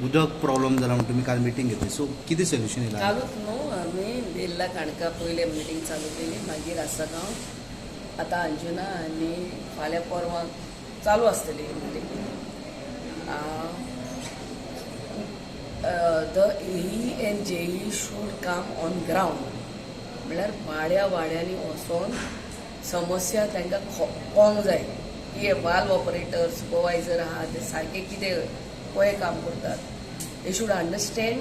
उदक प्रॉब्लम जाला म्हणून तुमी काल मिटींग घेतली, सो कितें सोल्युशन येयला? कालूच न्हू, आमी बेल्ला काणका पयले मिटींग चालू केली, मागीर आसगांव, आतां अंजुना आनी फाल्यां परवां चालू आसतली meeting. The AE and JE should come on ground, म्हणल्यार वाड्या वाड्यांनी वचोन समस्या तांकां कळोंक जाय की हे वाल्व ऑपरेटर, सुपरवायझर आहा ते सारके कितें पळय काम करतात. They should understand,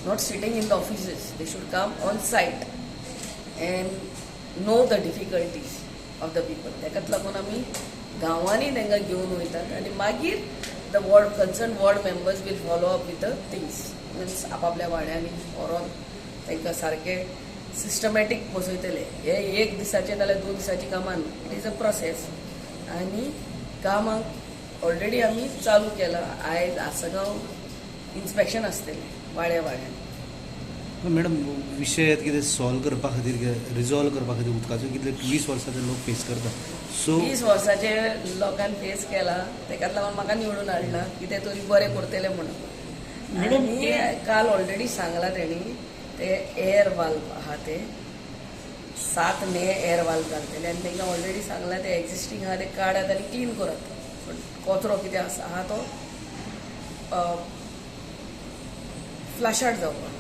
not sitting in the offices. They should come on site and know the difficulties of the people. ताकाच लागून आमी गांवांनी तांकां घेवन वयतात आनी मागीर the ward concern ward members will follow up with the things, means आपापल्या वाड्यांनी व्हरोन तांकां सारकें सिस्टमॅटीक बसयतले. हे एक दिसाचें नाल्यार 2 दिसाचीं कामां न्हू, it is a process. आनी कामाक ऑलरेडी आमी चालू केलां. आयज आसगांव इन्स्पेक्शन आसतलें वाड्या वाड्यान. मॅडम, विशय कितें सॉल्व करपा खातीर, रिजॉल्व करपा खातीर उदकाचो कितले 20 वर्सां ते लोक फेस करता, सो 20 वर्साचे लोकांनी फेस केला, तेकाच लागून म्हाका निवडून हाडला, कितें तरी बरें करतले म्हणून. मॅडम, आनी काल ऑलरेडी सांगला तेणी, ते एअर वाल्व आहा ते सात ने एअर वाल्व घालतले आनी तांकां ऑलरेडी सांगला, ते एक्झिस्टींग आहा ते काडात आनी क्लीन करात, कचरो कितें आसा आहा तो फ्लश आउट जावपाक.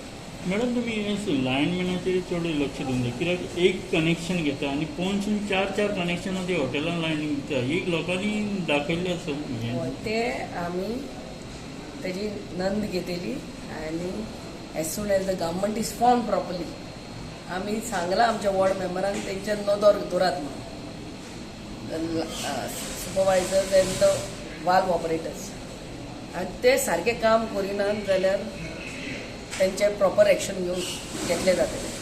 मॅडम, तुमी लायनमॅनाचेर चड लक्ष दिवंक जाय, कित्याक एक कनेक्शन घेता आनी पोनसून चार चार कनेक्शनां ती हॉटेलान लायन दिता. एक लोकांनी दाखयल्लें आसा हें. हय, ते आमी तेजी नोंद घेतली आनी as soon as the government is form properly, आमी सांगलां आमच्या वॉर्ड मेंबरांक तेंच्या नदर दवरात म्हणून, supervisors and the valve operators, आनी ते सारकें काम करिनात जाल्यार तेंचे प्रॉपर एक्शन घेवन घेतले जातले.